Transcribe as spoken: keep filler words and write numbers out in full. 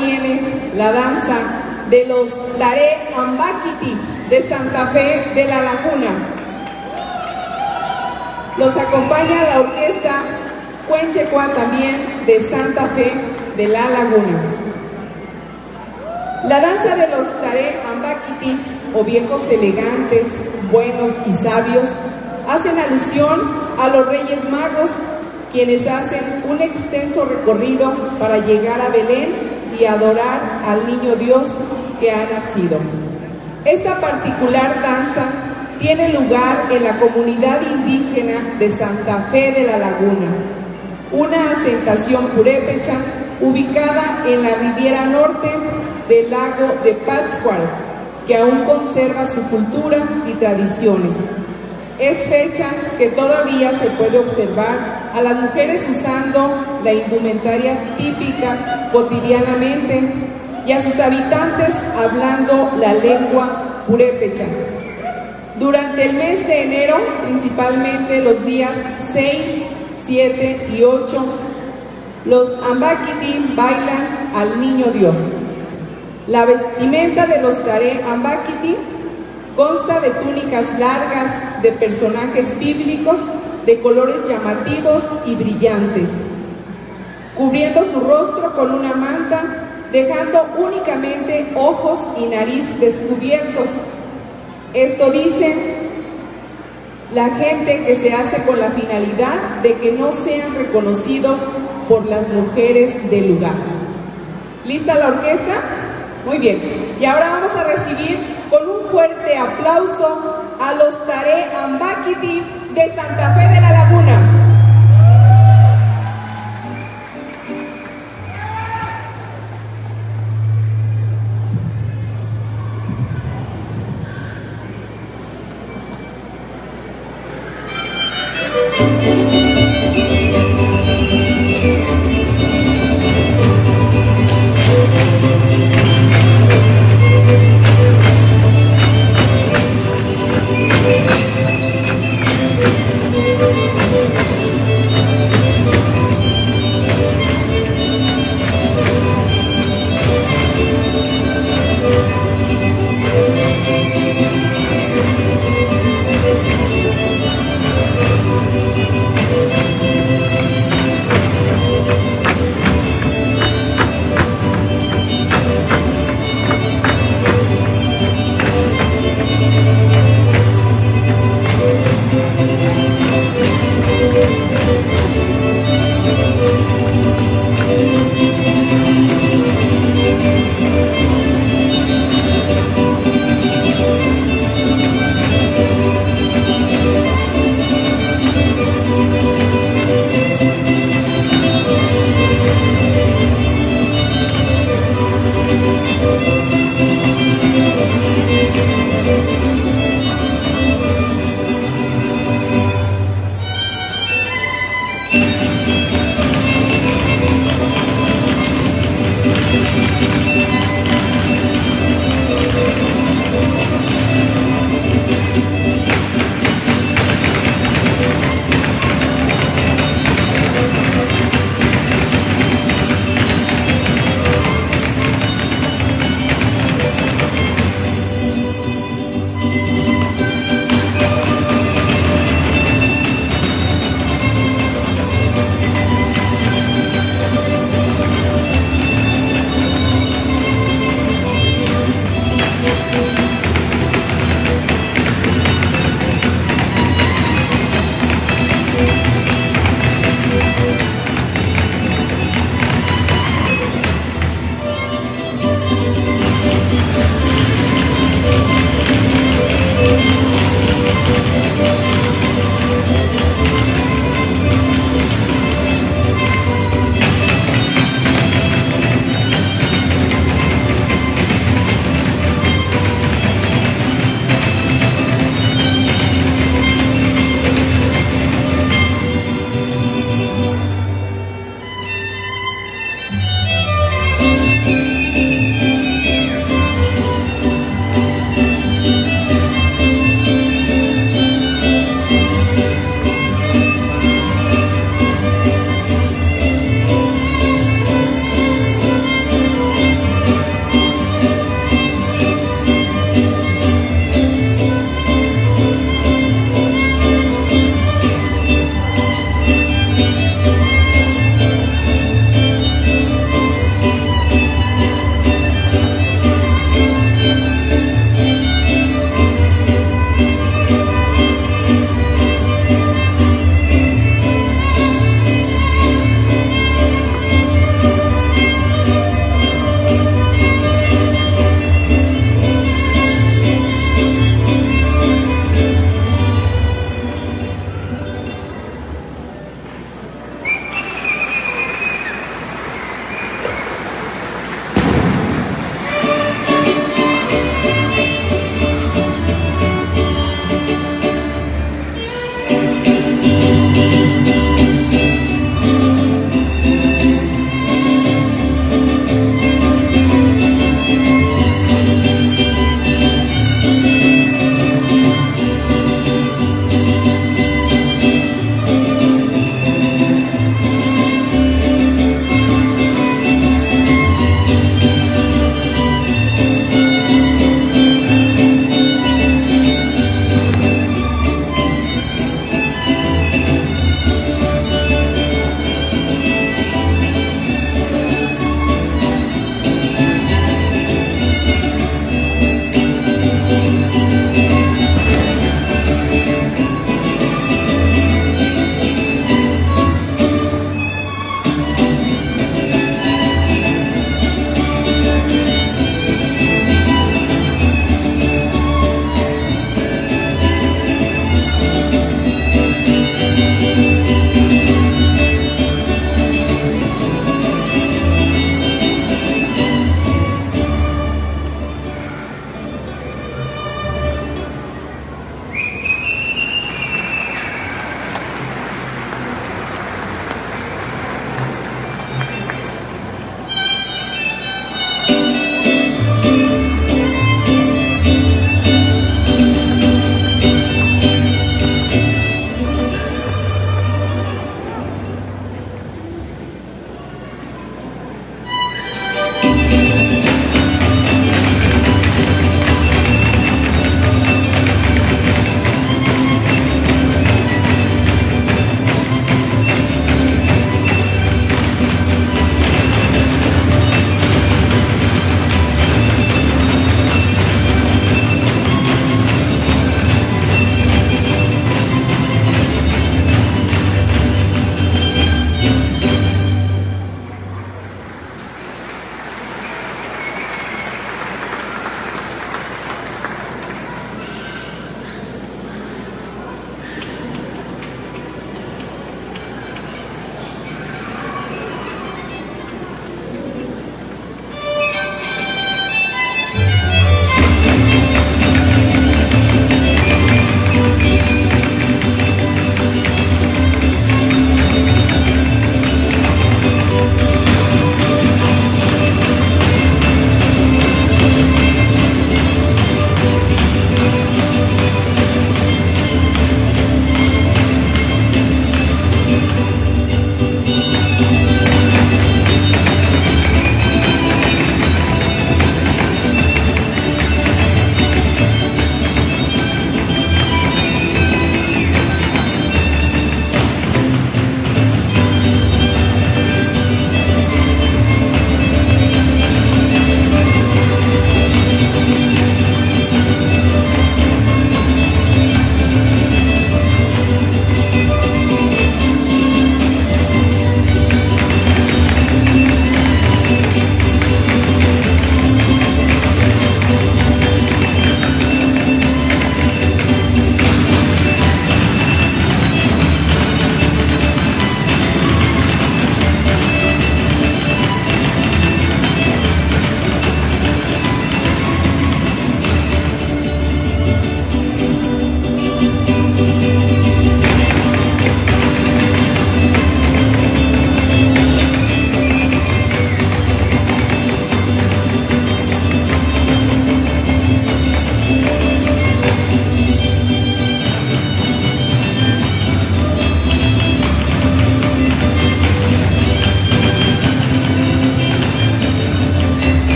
Viene la danza de los Tare Ambakiti de Santa Fe de la Laguna. Los acompaña la orquesta Cuenchecua, también de Santa Fe de la Laguna. La danza de los Tare Ambakiti, o viejos elegantes, buenos y sabios, hacen alusión a los Reyes Magos, quienes hacen un extenso recorrido para llegar a Belén y adorar al niño Dios que ha nacido. Esta particular danza tiene lugar en la comunidad indígena de Santa Fe de la Laguna, una asentación purépecha ubicada en la ribera norte del lago de Pátzcuaro, que aún conserva su cultura y tradiciones. Es fecha que todavía se puede observar a las mujeres usando la indumentaria típica cotidianamente y a sus habitantes hablando la lengua purépecha. Durante el mes de enero, principalmente los días seis, siete y ocho, los Ambakiti bailan al Niño Dios. La vestimenta de los Tare Ambakiti consta de túnicas largas de personajes bíblicos de colores llamativos y brillantes, cubriendo su rostro con una manta, dejando únicamente ojos y nariz descubiertos. Esto dice la gente que se hace con la finalidad de que no sean reconocidos por las mujeres del lugar. ¿Lista la orquesta? Muy bien. Y ahora vamos a recibir con un fuerte aplauso a los Tare Ambakiti de Santa Fe de la